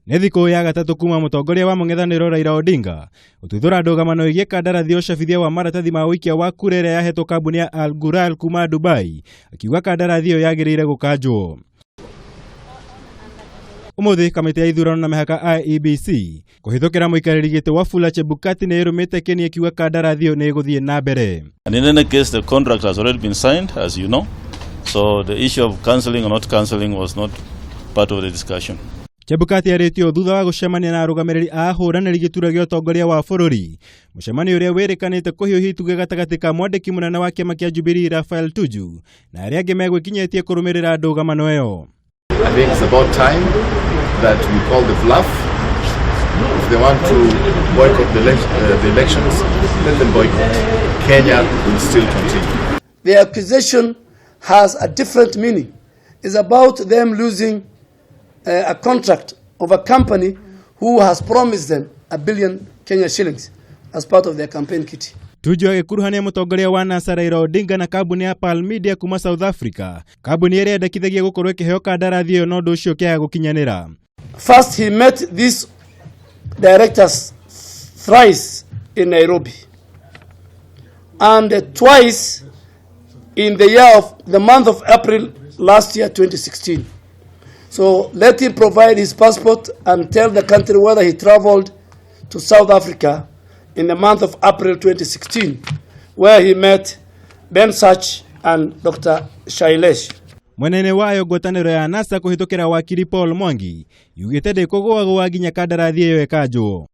Nĩ thikũ ya gatatũ kuma mũtongoria wa mũng'ethanĩro Raila Odinga gũtuthũra ndũgamano ĩgiĩ kandarathi ya ũcabithia wa maratathi ma ũikia wa kura ĩrĩa yahetwo kambuni ya Al Ghurair kuma Dubai, akiuga kandarathi ĩyo yagĩrĩire gũkanjwo. Ũmũthĩ kamĩtĩ ya ithurano na mĩhaka IEBC kũhĩtũkĩra mũikarĩri gĩtĩ Wafula Chebukati nĩ ĩrũmĩte kĩni ĩkiuga kandarathi ĩyo nĩ ĩgũthiĩ na mbere. And in any case, the contract has already been signed, as you know. So the issue of cancelling or not cancelling was not part of the discussion. Chebukati arĩtio thutha wa gũcemania na arũgamĩrĩri a ahũranĩri gĩturwa gĩa ũtongoria wa bũrũri, mũcemanio ũrĩa wĩrĩkanĩte kũhiũhia itugĩ gatagatĩ ka mwandĩki mũnene wa kĩama kĩa Jubilee Raphael Tuju na arĩa angĩ megwĩkinyĩtie kũrũmĩrĩra ndũgamano ĩyo. I think it's about time that we call the bluff. If they want to boycott the elections, let them boycott. Kenya will still continue. The accusation has a different meaning. It's about them losing a contract of a company who has promised them 1 billion Kenya shillings as part of their campaign kitty. Tuju agĩkuruhania mũtongoria wa NASA Raila Odinga na kambuni ya Pearl Media kuma South Africa, kambuni ĩrĩa yendekithagia gũkorwo ĩkĩheo kandarathi ĩyo no ũndũ ũcio ũkĩaga gũkinyanĩra. First, he met these directors thrice in Nairobi and twice in the year of the month of April last year, 2016. So let him provide his passport and tell the country whether he traveled to South Africa in the month of April 2016, where he met Ben Sach and Dr. Shailesh. Mwena-inĩ wayo, ngwatanĩro ya NASA kũhĩtũkĩra wakiri Paul Mwangi yugĩte ndĩkũgũagũa nginya kandarathi ĩyo ĩkanjwo.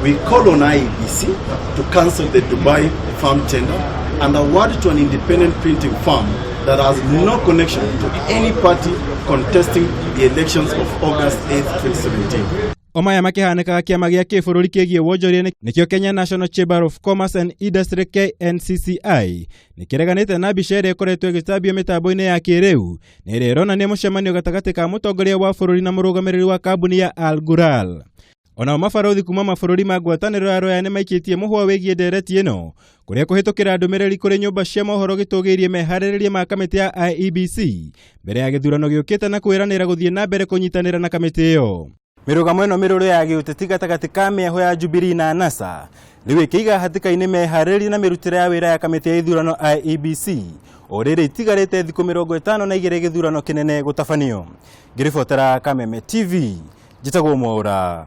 We call on IEBC to cancel the Dubai firm tender and award to an independent printing firm that has no connection to any party contesting the elections of August 8, 2017. O maya makĩhanĩkaga, kĩama gĩa kĩbũrũri kĩgiĩ wonjoria, nĩkĩo Kenya National Chamber of Commerce and Industry, KNCCI, nĩ kĩreganĩte na mbica ĩrĩa ĩkoretwo ĩgĩtambio mĩtambo-inĩ ya kĩrĩu na ĩrĩa ĩronania mũcemanio gatagatĩ ka mũtongoria wa bũrũri na mũrũgamĩrĩri wa kambuni ya Al Ghurair. Onao mabarũthi kuma mabũrũri ma ngwatanĩro ya Rũraya nĩ maikĩtie mũhwa wĩgiĩ ndereti ĩno, kũrĩa kũhĩtũkĩra ndũmĩrĩri kũrĩ nyũmba cia mohoro gĩtũgĩirie meharĩrĩria ma kamĩtĩ ya IEBC mbere ya gĩthurano gĩũkĩte na kwĩranĩra gũthiĩ na mbere kũnyitanĩra na kamĩtĩ ĩyo. Mĩrũgamo ĩno mĩrũrũ ya gĩũteti gatagatĩ ka mĩaho ya Jubilee na NASA rĩu ĩkĩiga hatĩka-inĩ meharĩrĩria na mĩrutĩre ya wĩra ya kamĩtĩ ya ithurano IEBC, o rĩrĩ itigarĩte thikũ 52 gĩthurano kĩnene gũtabanio. Ngĩribotera Kameme TV, njĩtagwo Mwaũra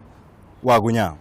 Wagunya.